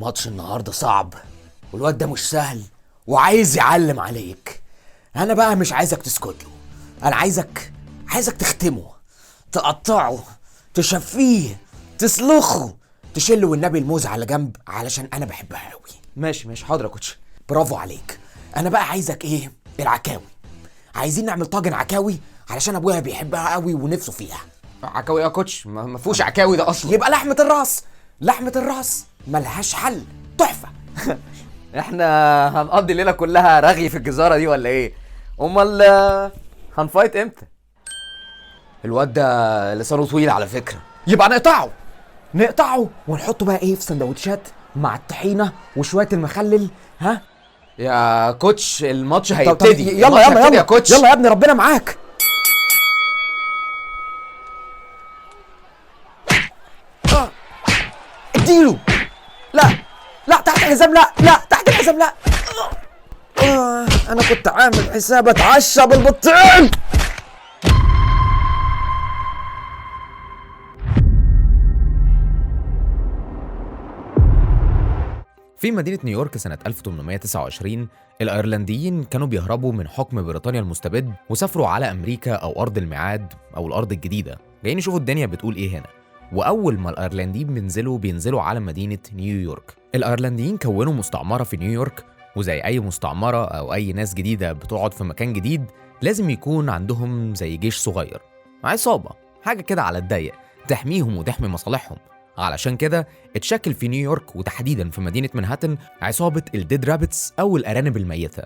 ماتش النهارده صعب، والواد ده مش سهل وعايز يعلم عليك. انا بقى مش عايزك تسكت له، انا عايزك تختمه، تقطعه، تشفيه، تسلخه، تشله والنبي الموز على جنب علشان انا بحبها قوي. ماشي ماشي، حاضر يا coach. برافو عليك. انا بقى عايزك ايه؟ العكاوي. عايزين نعمل طاجن عكاوي علشان ابويا بيحبها قوي ونفسه فيها. عكاوي يا coach؟ ما فيهوش عكاوي ده اصلا. يبقى لحمه الراس. لحمه الراس ملهاش حل، تحفة. احنا هنقضي الليلة كلها رغي في الجزاره دي ولا ايه؟ امال هن fight امتى؟ الواد ده لسانه طويل على فكرة. يبقى نقطعه، نقطعه ونحطه بقى ايه في سندوتشات مع الطحينه وشوية المخلل. ها يا coach الماتش طب هيبتدي. يلا الماتش يلا هيبتدي يلا يا coach. يلا يا ابني، ربنا معاك. اديله. لا لا، تحت الحزام، لا لا، تحت الحزام، لا. انا كنت عامل حساب اتعشى بالبطين. في مدينة نيويورك سنة 1829 الأيرلنديين كانوا بيهربوا من حكم بريطانيا المستبد وسافروا على أمريكا أو أرض الميعاد أو الأرض الجديدة، جايين يشوفوا الدنيا بتقول إيه هنا. وأول ما الأيرلنديين بينزلوا على مدينة نيويورك. الأيرلنديين كونوا مستعمرة في نيويورك، وزي أي مستعمرة أو أي ناس جديدة بتقعد في مكان جديد لازم يكون عندهم زي جيش صغير، عصابة، حاجة كده على الضيق تحميهم وتحمي مصالحهم. علشان كده اتشكل في نيويورك وتحديدا في مدينة منهاتن عصابة ال Dead Rabbits أو الأرانب الميتة.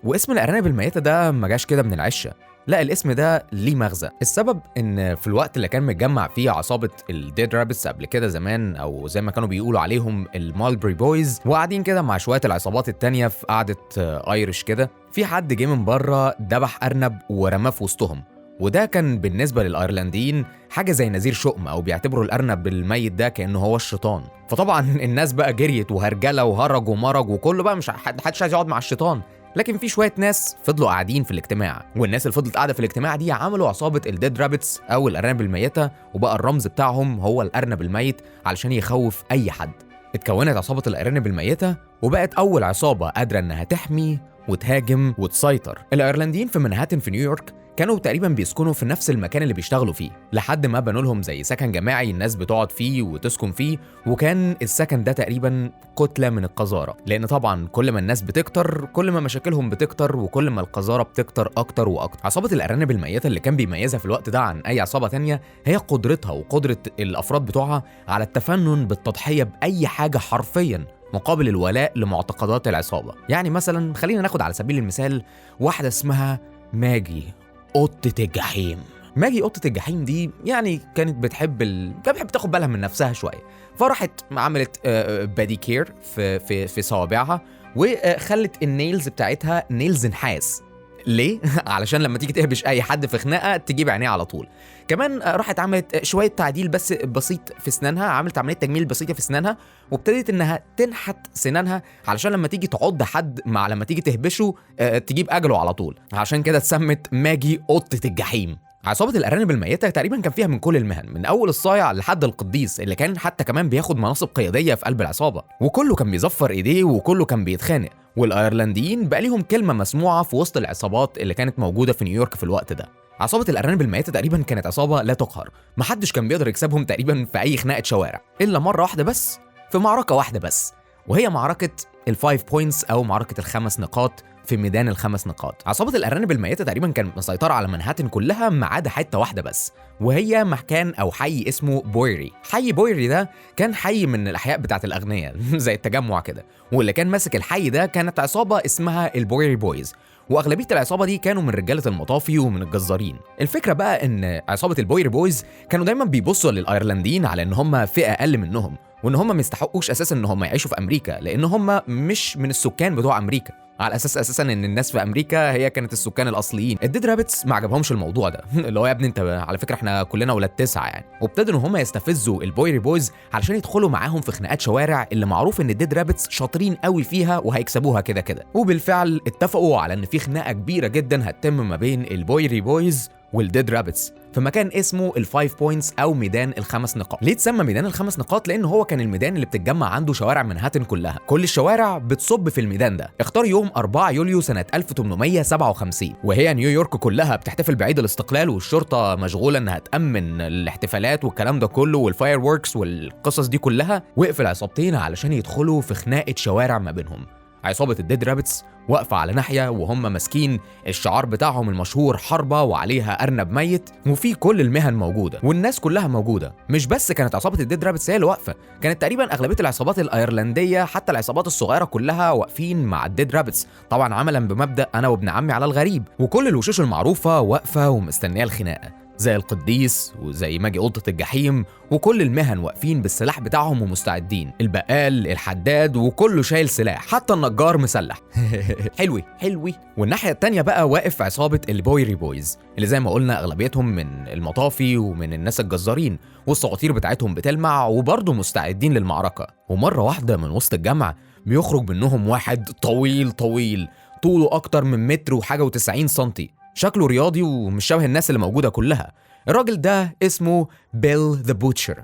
واسم الأرانب الميتة ده ما جاش كده من العشة، لا، الاسم ده ليه مغزى. السبب ان في الوقت اللي كان متجمع فيه عصابة ال Dead Rabbits قبل كده زمان، او زي ما كانوا بيقولوا عليهم ال Mulberry Boys، وقاعدين كده مع شوية العصابات التانية في قعدة Irish كده، في حد جه من بره ذبح أرنب ورماه في وسطهم. وده كان بالنسبة للأيرلنديين حاجة زي نذير شؤم، أو بيعتبروا الأرنب الميت ده كأنه هو الشيطان. فطبعا الناس بقى جريت وهرجلة وهرج ومرج وكله بقى مش حدش عايز يقعد مع الشيطان. لكن في شوية ناس فضلوا قاعدين في الاجتماع، والناس اللي فضلت قاعدة في الاجتماع دي عملوا عصابة ال Dead Rabbits أو الأرانب الميتة، وبقى الرمز بتاعهم هو الأرنب الميت علشان يخوف أي حد. اتكونت عصابة الأرانب الميتة وبقت أول عصابة قادرة إنها تحمي وتهاجم وتسيطر. الأيرلنديين في منهاتن في نيويورك كانوا تقريبا بيسكنوا في نفس المكان اللي بيشتغلوا فيه، لحد ما بنوا لهم زي سكن جماعي الناس بتقعد فيه وتسكن فيه، وكان السكن ده تقريبا كتلة من القذارة، لأن طبعا كل ما الناس بتكتر كل ما مشاكلهم بتكتر وكل ما القذارة بتكتر أكتر وأكتر. عصابة الأرانب الميتة اللي كان بيميزها في الوقت ده عن أي عصابة تانية هي قدرتها وقدرة الأفراد بتوعها على التفنن بالتضحية بأي حاجة حرفيا مقابل الولاء لمعتقدات العصابة. يعني مثلا خلينا ناخد على سبيل المثال واحدة اسمها ماجي قطة الجحيم. ماجي قطة الجحيم دي يعني كانت بتحب كانت بتحب تاخد بالها من نفسها شوية، فراحت عملت باديكير في في في صوابعها وخلت ال nails بتاعتها nails نحاس. ليه؟ علشان لما تيجي تهبش اي حد في خناقه تجيب عينيه على طول. كمان راحت عملت شوية تعديل بس بسيط في سنانها، عملت عملية تجميل بسيطة في سنانها، وابتدت انها تنحت سنانها علشان لما تيجي تعض حد مع لما تيجي تهبشه تجيب اجله على طول. عشان كده اتسمت ماجي قطة الجحيم. عصابة الأرانب الميتة تقريبا كان فيها من كل المهن، من أول الصايع لحد القديس اللي كان حتى كمان بياخد مناصب قيادية في قلب العصابة، وكله كان بيزفر إيديه وكله كان بيتخانق. والأيرلنديين بقى ليهم كلمة مسموعة في وسط العصابات اللي كانت موجودة في نيويورك في الوقت ده. عصابة الأرانب الميتة تقريبا كانت عصابة لا تقهر، محدش كان بيقدر يكسبهم تقريبا في أي خناقة شوارع إلا مرة واحدة بس، في معركة واحدة بس، وهي معركة ال Five Points أو معركة الخمس نقاط في ميدان الخمس نقاط. عصابة الأرانب الميتة تقريبا كانت مسيطرة على منهاتن كلها ما عدا حتة واحدة بس، وهي مكان أو حي اسمه بويري. حي بويري ده كان حي من الأحياء بتاعت الأغنياء زي التجمع كده، واللي كان ماسك الحي ده كانت عصابة اسمها ال Bowery Boys، واغلبيه العصابة دي كانوا من رجاله المطافي ومن الجزارين. الفكرة بقى ان عصابة ال Bowery Boys كانوا دايما بيبصوا للايرلنديين على ان هم فئة اقل منهم، وان هم ما يستحقوش اساسا ان هم يعيشوا في امريكا لان هم مش من السكان بتوع امريكا، على اساس اساسا ان الناس في امريكا هي كانت السكان الاصليين. ال Dead Rabbits ما عجبهمش الموضوع ده اللي هو يا ابني انت على فكرة احنا كلنا ولاد تسعة يعني، وابتدوا ان هم يستفزوا ال Bowery Boys علشان يدخلوا معاهم في خناقات شوارع اللي معروف ان ال Dead Rabbits شاطرين قوي فيها وهيكسبوها كده كده. وبالفعل اتفقوا على ان في خناقه كبيرة جدا هتتم ما بين ال Bowery Boys وال Dead Rabbits في مكان اسمه ال Five Points او ميدان الخمس نقاط. ليه اتسمى ميدان الخمس نقاط؟ لان هو كان الميدان اللي بتتجمع عنده شوارع منهاتن كلها، كل الشوارع بتصب في الميدان ده. اختار يوم 4 يوليو سنة 1857، وهي نيويورك كلها بتحتفل بعيد الاستقلال، والشرطة مشغولة انها تأمن الاحتفالات والكلام ده كله وال fireworks والقصص دي كلها. وقف العصابتين علشان يدخلوا في خناقه شوارع ما بينهم. عصابة ال Dead Rabbits واقفة على ناحية وهم ماسكين الشعار بتاعهم المشهور، حربة وعليها أرنب ميت، وفي كل المهن موجودة والناس كلها موجودة. مش بس كانت عصابة ال Dead Rabbits هي اللي واقفة، كانت تقريبا أغلبية العصابات الأيرلندية حتى العصابات الصغيرة كلها واقفين مع ال Dead Rabbits، طبعا عملا بمبدأ أنا وابن عمي على الغريب. وكل الوشوش المعروفة واقفة ومستنية الخناقة، زي القديس وزي ماجي قطة الجحيم، وكل المهن واقفين بالسلاح بتاعهم ومستعدين، البقال، الحداد، وكله شايل سلاح، حتى النجار مسلح. حلوي حلوي. والناحية التانية بقى واقف عصابة ال Bowery Boys، اللي زي ما قلنا أغلبيتهم من المطافي ومن الناس الجزارين، والسواطير بتاعتهم بتلمع وبرضه مستعدين للمعركة. ومرة واحدة من وسط الجمع بيخرج منهم واحد طويل طويل، طوله أكتر من متر وحاجة و90 سنتي، شكله رياضي ومش شبه الناس اللي موجودة كلها. الراجل ده اسمه Bill the Butcher.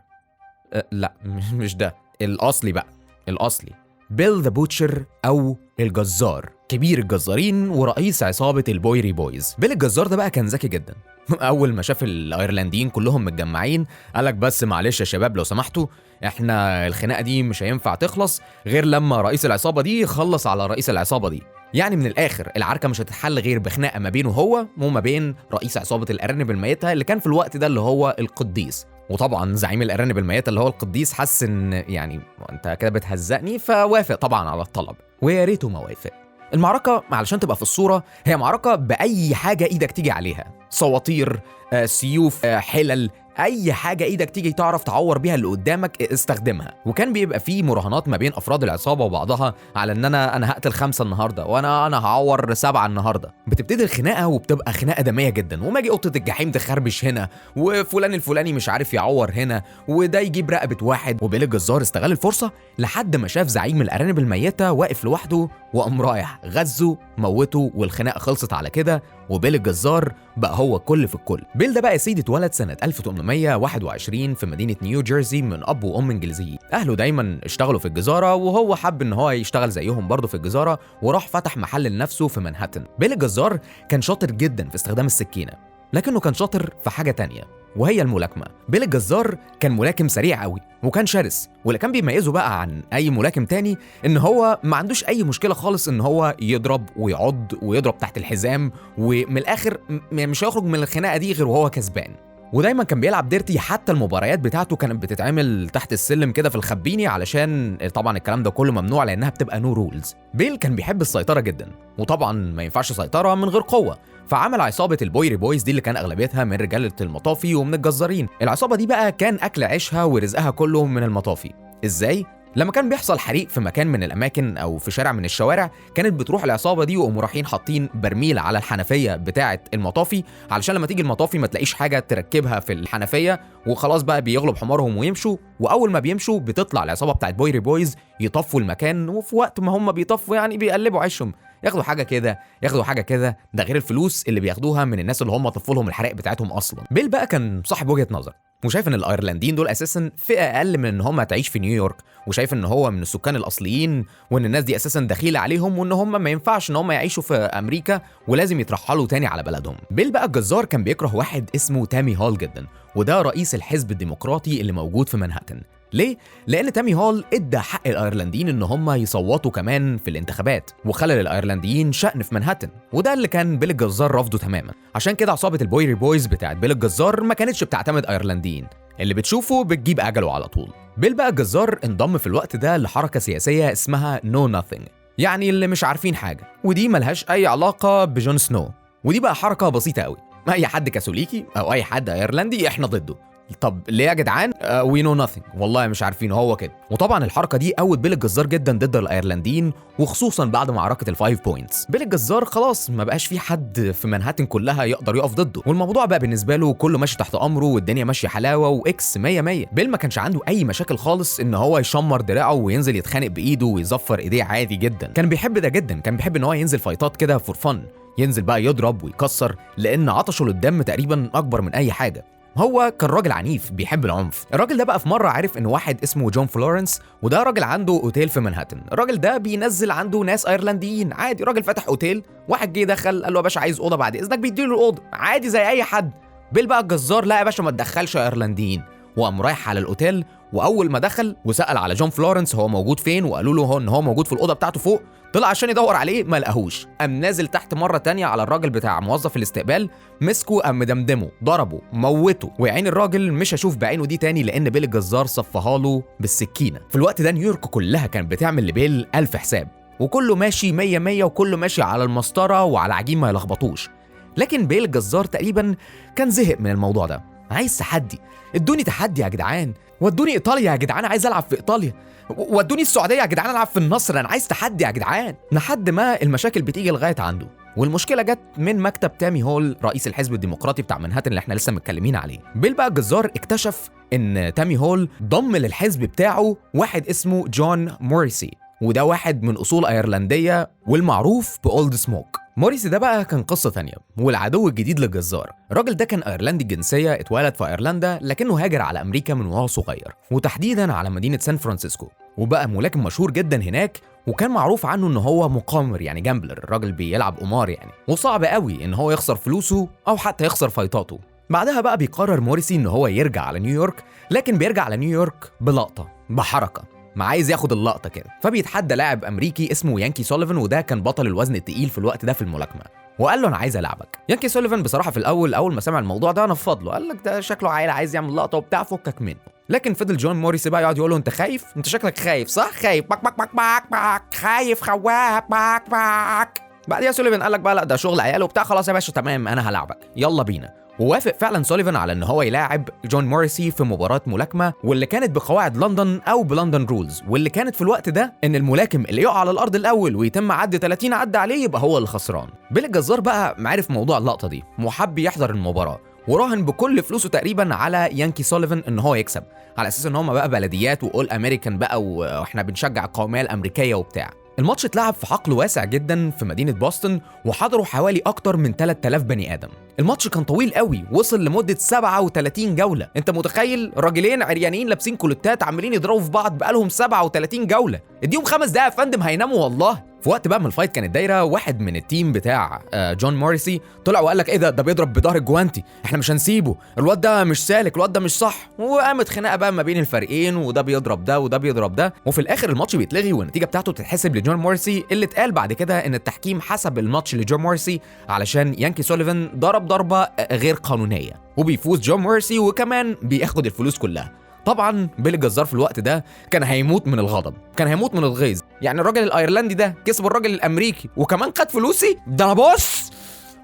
لا مش ده الأصلي بقى، الأصلي Bill the Butcher أو الجزار، كبير الجزارين ورئيس عصابة ال Bowery Boys. بيل الجزار ده بقى كان ذكي جدا. أول ما شاف الأيرلنديين كلهم متجمعين قالك بس معلش يا شباب لو سمحتوا، احنا الخناقة دي مش هينفع تخلص غير لما رئيس العصابة دي يخلص على رئيس العصابة دي. يعني من الاخر العركه مش هتتحل غير بخناقه ما بينه هو وما بين رئيس عصابة الارانب الميتة اللي كان في الوقت ده اللي هو القديس. وطبعا زعيم الارانب الميتة اللي هو القديس حس ان يعني انت كده بتهزقني، فوافق طبعا على الطلب، ويا ريته ما وافق. المعركة علشان تبقى في الصورة هي معركة باي حاجة ايدك تيجي عليها، سواطير، سيوف، حلل، اي حاجة ايدك تيجي تعرف تعور بيها اللي قدامك استخدمها. وكان بيبقى فيه مراهنات ما بين افراد العصابة وبعضها على ان انا هقتل 5 النهارده، وانا هعور 7 النهارده. بتبتدي الخناقة وبتبقى خناقه دمية جدا، وماجي قطة الجحيم تخربش هنا، وفلان الفلاني مش عارف يعور هنا، وده يجيب رقبة واحد. وبيل الجزار استغل الفرصة لحد ما شاف زعيم الارانب الميتة واقف لوحده، وقام رايح غزة موته، والخناقه خلصت على كده. وبيل الجزار بقى هو الكل في الكل. بيل ده بقى يا سيدي اتولد سنة 1821 في مدينة نيو جيرسي من اب وام انجليزيين. اهله دايما اشتغلوا في الجزاره، وهو حب ان هو يشتغل زيهم برضه في الجزاره، وراح فتح محل لنفسه في منهاتن. بيل الجزار كان شاطر جدا في استخدام السكينة، لكنه كان شاطر في حاجة تانية وهي الملاكمة. بيل الجزار كان ملاكم سريع قوي وكان شرس، واللي كان بيميزه بقى عن اي ملاكم تاني ان هو ما عندوش اي مشكلة خالص ان هو يضرب ويعض ويضرب تحت الحزام، ومن الاخر مش هيخرج من الخناقة دي غير وهو كسبان. ودايما كان بيلعب dirty، حتى المباريات بتاعته كانت بتتعمل تحت السلم كده في الخبيني، علشان طبعا الكلام ده كله ممنوع لانها بتبقى no rules. بيل كان بيحب السيطرة جدا، وطبعا ما ينفعش سيطرة من غير قوة، فعمل عصابة ال Bowery Boys دي اللي كان اغلبيتها من رجاله المطافي ومن الجزارين. العصابة دي بقى كان اكل عيشها ورزقها كله من المطافي. ازاي؟ لما كان بيحصل حريق في مكان من الاماكن او في شارع من الشوارع، كانت بتروح العصابة دي وقوموا رايحين حاطين برميل على الحنفية بتاعه المطافي، علشان لما تيجي المطافي ما تلاقيش حاجة تركبها في الحنفية، وخلاص بقى بيغلب حمارهم ويمشوا. واول ما بيمشوا بتطلع العصابة بتاعه Bowery Boys يطفوا المكان، وفي وقت ما هم بيطفوا يعني بيقلبوا عيشهم، ياخدوا حاجة كده ياخدوا حاجة كده، ده غير الفلوس اللي بياخدوها من الناس اللي هم طفوا لهم الحرائق بتاعتهم اصلا. بيل بقى كان صاحب وجهه نظر، وشايف ان الايرلنديين دول اساسا فئة اقل من ان هم تعيش في نيويورك، وشايف ان هو من السكان الاصليين، وان الناس دي اساسا دخيله عليهم، وان هم ما ينفعش ان هم يعيشوا في امريكا ولازم يترحلوا تاني على بلدهم. بيل بقى الجزار كان بيكره واحد اسمه تامي هال جدا، وده رئيس الحزب الديمقراطي اللي موجود في منهاتن. ليه؟ لأن تامي هال ادى حق الأيرلنديين إن هم يصوتوا كمان في الانتخابات، وخلى للأيرلنديين شأن في منهاتن، وده اللي كان بيل الجزار رفضه تماما. عشان كده عصابة ال Bowery Boys بتاعت بيل الجزار ما كانتش بتعتمد أيرلنديين، اللي بتشوفه بتجيب أجله على طول. بيل بقى الجزار انضم في الوقت ده لحركة سياسية اسمها Know Nothing، يعني اللي مش عارفين حاجة، ودي ملهاش أي علاقة بجون سنو. ودي بقى حركة بسيطة قوي، أي حد كاثوليكي أو أي حد أيرلندي إحنا ضده. طب ليه يا جدعان؟ we know nothing، والله مش عارفين هو كده. وطبعا الحركة دي قوت بيل الجزار جدا ضد الايرلنديين، وخصوصا بعد معركة ال Five Points. بيل الجزار خلاص ما بقاش في حد في منهاتن كلها يقدر يقف ضده، والموضوع بقى بالنسبة له كله ماشي تحت امره، والدنيا ماشية حلاوة واكس 100 100. بيل ما كانش عنده اي مشاكل خالص ان هو يشمر دراعه وينزل يتخانق بايده ويزفر ايديه عادي جدا، كان بيحب ده جدا، كان بيحب ان هو ينزل fight ات كده for fun. ينزل بقى يضرب ويكسر، لان عطشه للدم تقريبا اكبر من اي حاجة. هو كان راجل عنيف بيحب العنف. الراجل ده بقى في مرة عرف ان واحد اسمه جون فلورنس، وده راجل عنده اوتيل في منهاتن. الراجل ده بينزل عنده ناس ايرلنديين عادي، راجل فتح اوتيل، واحد جه دخل قال له يا باشا عايز اوضة بعد اذنك، بيديله الاوضة عادي زي اي حد. بيل بقى الجزار لا يا باشا ما تدخلش ايرلنديين، وقام رايح على الاوتيل، واول ما دخل وسال على جون فلورنس هو موجود فين، وقالوا له هو ان هو موجود في الاوضة بتاعته فوق. طلع عشان يدور عليه ما لقاهوش، قام نازل تحت مرة تانية على الراجل بتاع موظف الاستقبال، مسكه قام مدمدمه، ضربه، موته. ويا الراجل مش هشوف بعينه دي تاني، لان بيل الجزار صفها له بالسكينة. في الوقت ده نيويورك كلها كانت بتعمل لبيل 1000 حساب، وكله ماشي 100 100، وكله ماشي على المسطره وعلى عجين ما يلخبطوش. لكن بيل الجزار تقريبا كان زهق من الموضوع ده، عايز تحدي. ادوني تحدي يا جدعان، ودوني ايطاليا يا جدعان، عايز العب في ايطاليا، ودوني السعودية يا جدعان العب في النصر، انا عايز تحدي يا جدعان. لحد ما المشاكل بتيجي لغاية عنده، والمشكلة جت من مكتب تامي هول رئيس الحزب الديمقراطي بتاع منهاتن اللي احنا لسه متكلمين عليه. بيل بقى الجزار اكتشف ان تامي هول ضم للحزب بتاعه واحد اسمه جون موريسي، وده واحد من اصول ايرلنديه والمعروف باولد سموك. موريسي ده بقى كان قصة تانية والعدو الجديد للجزار. الراجل ده كان ايرلندي الجنسية، اتولد في ايرلندا لكنه هاجر على امريكا من وهو صغير، وتحديدا على مدينة سان فرانسيسكو، وبقى ملاكم مشهور جدا هناك، وكان معروف عنه ان هو مقامر، يعني gambler، الراجل بيلعب قمار يعني، وصعب قوي ان هو يخسر فلوسه او حتى يخسر فايتاته. بعدها بقى بيقرر موريسي ان هو يرجع على نيويورك، لكن بيرجع على نيويورك بلقطة، بحركة، ما عايز ياخد اللقطة كده. فبيتحدى لاعب امريكي اسمه يانكي سوليفان، وده كان بطل الوزن الثقيل في الوقت ده في الملاكمة، وقال له انا عايز العبك. يانكي سوليفان بصراحة في الاول اول ما سمع الموضوع ده نفض له، قال لك ده شكله عيل عايز يعمل لقطة وبتاع، فكك منه. لكن فضل جون موريسي بقى يقعد يقول له انت خايف، انت شكلك خايف صح، خايف، باك باك باك باك باك، خايف، خواف، باك باك. بعديها سوليفان قال لك بقى لا ده شغل عيال وبتاع، خلاص يا باشا تمام انا هلعبك، يلا بينا. ووافق فعلا سوليفان على ان هو يلاعب جون موريسي في مباراة ملاكمة، واللي كانت بقواعد لندن او ب London rules، واللي كانت في الوقت ده ان الملاكم اللي يقع على الارض الاول ويتم عد 30 عد عليه يبقى هو اللي خسران. بيل الجزار بقى معرف موضوع اللقطة دي وحب يحضر المباراة، وراهن بكل فلوسه تقريبا على يانكي سوليفان ان هو يكسب، على اساس ان هم بقى بلديات و all American بقى واحنا بنشجع القومية الامريكية وبتاع. الماتش اتلعب في حقل واسع جدا في مدينة بوسطن، وحضروا حوالي أكتر من 3000 بني آدم. الماتش كان طويل قوي، وصل لمدة 37 جولة. انت متخيل راجلين عريانين لابسين كولوتات عمالين يضربوا في بعض بقالهم 37 جولة؟ اديهم 5 دقايق يا فندم هيناموا والله. في وقت بقى من ال fight كانت دايرة، واحد من ال team بتاع جون موريسي طلع وقال لك ايه ده، ده بيضرب بظهر الجوانتي، احنا مش هنسيبه، الواد ده مش سالك، الواد ده مش صح. وقامت خناقه بقى ما بين الفريقين، وده بيضرب ده وده بيضرب ده، وفي الاخر الماتش بيتلغي والنتيجة بتاعته بتتحسب لجون موريسي، اللي اتقال بعد كده ان التحكيم حسب الماتش لجون موريسي علشان يانكي سوليفان ضرب ضربه غير قانونية، وبيفوز جون موريسي وكمان بياخد الفلوس كلها. طبعا بيل الجزار في الوقت ده كان هيموت من الغضب، كان هيموت من الغيظ، يعني الراجل الايرلندي ده كسب الراجل الامريكي وكمان خد فلوسي، ده انا بص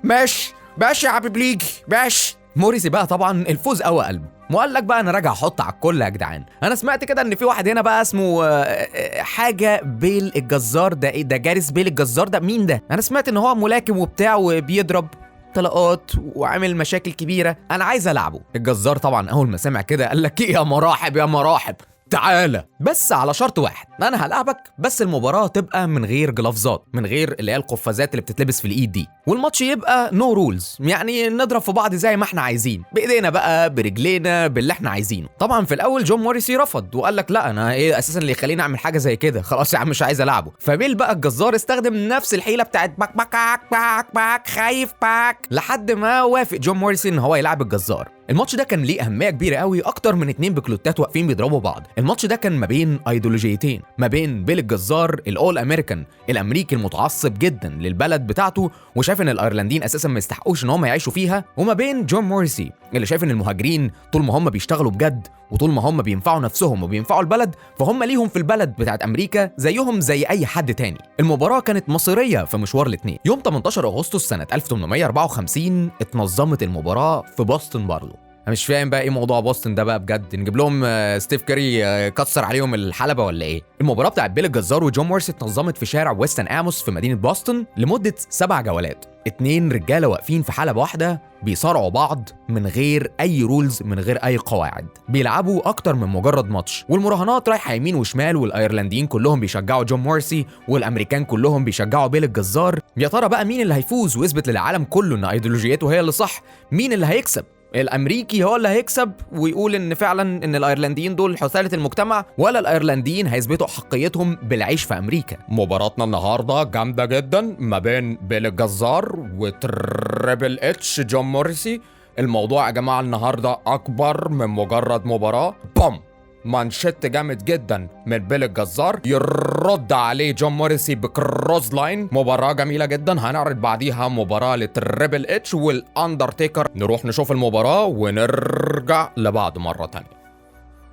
ماشي ماشي يا حبيب ليجي ماشي. موريسي بقى طبعا الفوز قوى قلبه، وقال لك بقى انا راجع احط على الكل يا جدعان. انا سمعت كده ان في واحد هنا بقى اسمه حاجة بيل الجزار، ده ايه ده، جاريس بيل الجزار ده مين ده؟ انا سمعت ان هو ملاكم وبتاع وبيضرب طلقات وعامل مشاكل كبيرة، انا عايز العبه. الجزار طبعا اول ما سمع كده قال لك ايه يا مراحب يا مراحب، تعالى، بس على شرط واحد، انا هلعبك بس المباراة تبقى من غير جلافزات، من غير اللي هي القفازات اللي بتتلبس في الايد دي، والماتش يبقى no rules، يعني نضرب في بعض زي ما احنا عايزين، بايدينا بقى برجلينا باللي احنا عايزينه. طبعا في الاول جون موريسي رفض وقال لك لا انا ايه اساسا اللي يخليني اعمل حاجة زي كده، خلاص يا عم مش عايز العبه. فبيل بقى الجزار استخدم نفس الحيلة بتاعت باك باك باك باك خايف باك، لحد ما وافق جون موريسي ان هو يلعب الجزار. الماتش ده كان ليه اهمية كبيرة قوي، اكتر من 2 بكلوتات واقفين بيضربوا بعض. الماتش ده كان ما بين ايديولوجيتين، ما بين بيل الجزار ال all American، الامريكي المتعصب جدا للبلد بتاعته وشايف ان الايرلنديين اساسا ما يستحقوش ان هم يعيشوا فيها، وما بين جون موريسي اللي شايف ان المهاجرين طول ما هم بيشتغلوا بجد وطول ما هم بينفعوا نفسهم وبينفعوا البلد فهم ليهم في البلد بتاعت امريكا زيهم زي اي حد تاني. المباراة كانت مصيرية في مشوار الاثنين. يوم 18 اغسطس سنة 1854 اتنظمت المباراة في بوسطن برضه. انا مش فاهم بقى ايه موضوع بوسطن ده بقى بجد، نجيب لهم ستيف كاري كسر عليهم الحلبة ولا ايه؟ المباراة بتاعت بيل الجزار وجون موريسي اتنظمت في شارع ويستن اموس في مدينة بوسطن لمدة 7 جولات. 2 رجاله واقفين في حلبة واحدة بيصارعوا بعض من غير اي rules، من غير اي قواعد، بيلعبوا اكتر من مجرد ماتش، والمراهنات رايحة يمين وشمال، والايرلنديين كلهم بيشجعوا جون موريسي والامريكان كلهم بيشجعوا بيل الجزار. يا ترى بقى مين اللي هيفوز ويثبت للعالم كله ان ايديولوجيته هي اللي صح؟ مين اللي هيكسب؟ الامريكي هو اللي هيكسب ويقول ان فعلا ان الايرلنديين دول حثالة المجتمع، ولا الايرلنديين هيثبتوا حقيتهم بالعيش في امريكا؟ مباراتنا النهارده جامدة جدا ما بين بيل الجزار وتريبل اتش جون موريسي. الموضوع يا جماعة النهارده اكبر من مجرد مباراة. بوم، مانشيت جامد جدا من بيل الجزار، يرد عليه جون موريسي ب clothesline. مباراة جميلة جدا، هنعرض بعديها مباراة لتريبل اتش والاندرتيكر. نروح نشوف المباراة ونرجع لبعض مرة تانية.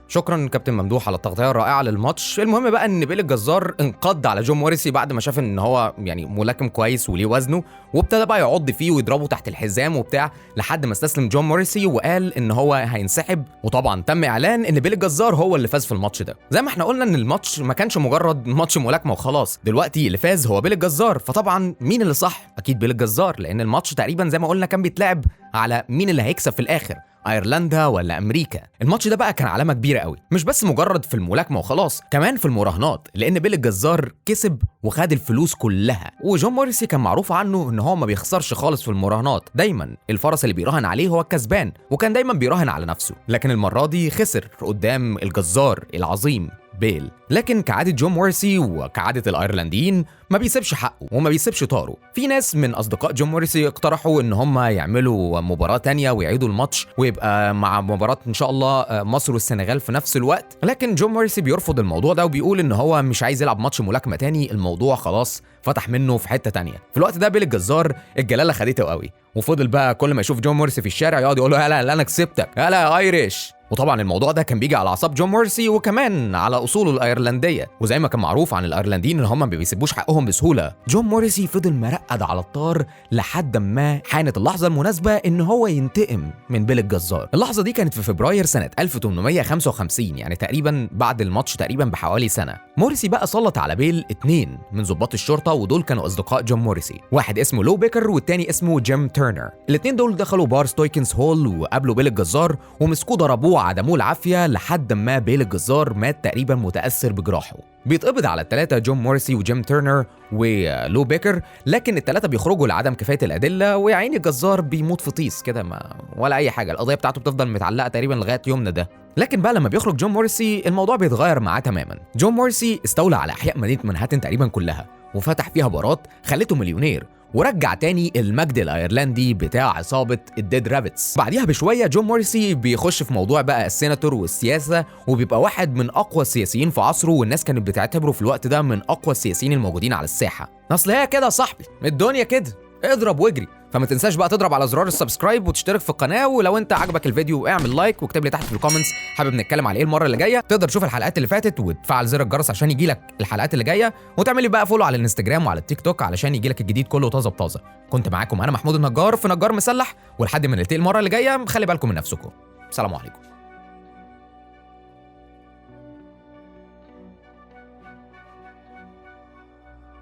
شكرا كابتن ممدوح على التغطية الرائعة للماتش. المهم بقى ان بيل الجزار انقض على جون موريسي بعد ما شاف ان هو يعني ملاكم كويس وليه وزنه، وابتدى بقى يعض فيه ويضربه تحت الحزام وبتاع، لحد ما استسلم جون موريسي وقال ان هو هينسحب. وطبعا تم اعلان ان بيل الجزار هو اللي فاز في الماتش ده. زي ما احنا قلنا ان الماتش ما كانش مجرد ماتش ملاكمة وخلاص، دلوقتي اللي فاز هو بيل الجزار، فطبعا مين اللي صح؟ اكيد بيل الجزار، لان الماتش تقريبا زي ما قلنا كان بيتلعب على مين اللي هيكسب في الاخر، ايرلندا ولا امريكا. الماتش ده بقى كان علامة كبيرة قوي، مش بس مجرد في الملاكمة وخلاص، كمان في المراهنات، لان بيل الجزار كسب وخد الفلوس كلها. وجون موريسي كان معروف عنه ان هو ما بيخسرش خالص في المراهنات، دايما الفرس اللي بيراهن عليه هو الكسبان، وكان دايما بيراهن على نفسه، لكن المرة دي خسر قدام الجزار العظيم بيل. لكن كعادة جون موريسي وكعادة الأيرلنديين ما بيسيبش حقه وما بيسيبش طاره. في ناس من أصدقاء جون موريسي اقترحوا إن هم يعملوا مباراة تانية ويعيدوا الماتش ويبقى مع مباراة إن شاء الله مصر والسنغال في نفس الوقت، لكن جون موريسي بيرفض الموضوع ده وبيقول إن هو مش عايز يلعب ماتش ملاكمة تاني، الموضوع خلاص فتح منه في حتة تانية. في الوقت ده بيل الجزار الجلالة خدته قوي، وفضل بقى كل ما يشوف جون موريسي في الشارع يقعد يقول له يلا لا أنا كسبتك، يلا يا Irish. وطبعا الموضوع ده كان بيجي على اعصاب جون موريسي وكمان على اصوله الايرلنديه، وزي ما كان معروف عن الايرلنديين ان هم ما بيسيبوش حقهم بسهولة، جون موريسي فضل مرقد على الطار لحد ما حانت اللحظة المناسبة ان هو ينتقم من بيل الجزار. اللحظة دي كانت في فبراير سنة 1855، يعني تقريبا بعد الماتش تقريبا بحوالي سنة. موريسي بقى سلط على بيل 2 من ضباط الشرطة، ودول كانوا اصدقاء جون موريسي، واحد اسمه لو بيكر والتاني اسمه جيم تيرنر. الاثنين دول دخلوا بار ستويكنز هول وقابلوا بيل الجزار ومسكوه ضربوه عدموه العافية لحد ما بيل الجزار مات تقريبا متاثر بجراحه. بيتقبض على الثلاثة جون موريسي وجيم تيرنر ولو بيكر، لكن الثلاثة بيخرجوا لعدم كفاية الادلة، ويا عيني الجزار بيموت في طيس كده ما ولا اي حاجة، القضية بتاعته بتفضل متعلقه تقريبا لغاية يومنا ده. لكن بقى لما بيخرج جون موريسي الموضوع بيتغير معاه تماما. جون موريسي استولى على احياء مدينة منهاتن تقريبا كلها وفتح فيها بارات خلته مليونير، ورجع تاني المجد الايرلندي بتاع عصابة ال Dead Rabbits. بعديها بشوية جون موريسي بيخش في موضوع بقى السيناتور والسياسة، وبيبقى واحد من اقوى السياسيين في عصره، والناس كانت بتعتبره في الوقت ده من اقوى السياسيين الموجودين على الساحة. اصل هي كده يا صاحبي، الدنيا كده، اضرب واجري. فما تنساش بقى تضرب على زرار ال subscribe وتشترك في القناة، ولو انت عجبك الفيديو اعمل like واكتب لي تحت في ال comments حابب نتكلم على ايه المرة اللي جاية. تقدر تشوف الحلقات اللي فاتت وتفعل زر الجرس عشان يجي لك الحلقات اللي جاية، وتعمل لي بقى follow على الانستجرام وعلى التيك توك علشان يجي لك الجديد كله طازة بطازه. كنت معاكم انا محمود النجار في نجار مسلح، ولحد ما نلتقي المرة اللي جاية خلي بالكم من نفسكم. سلام عليكم.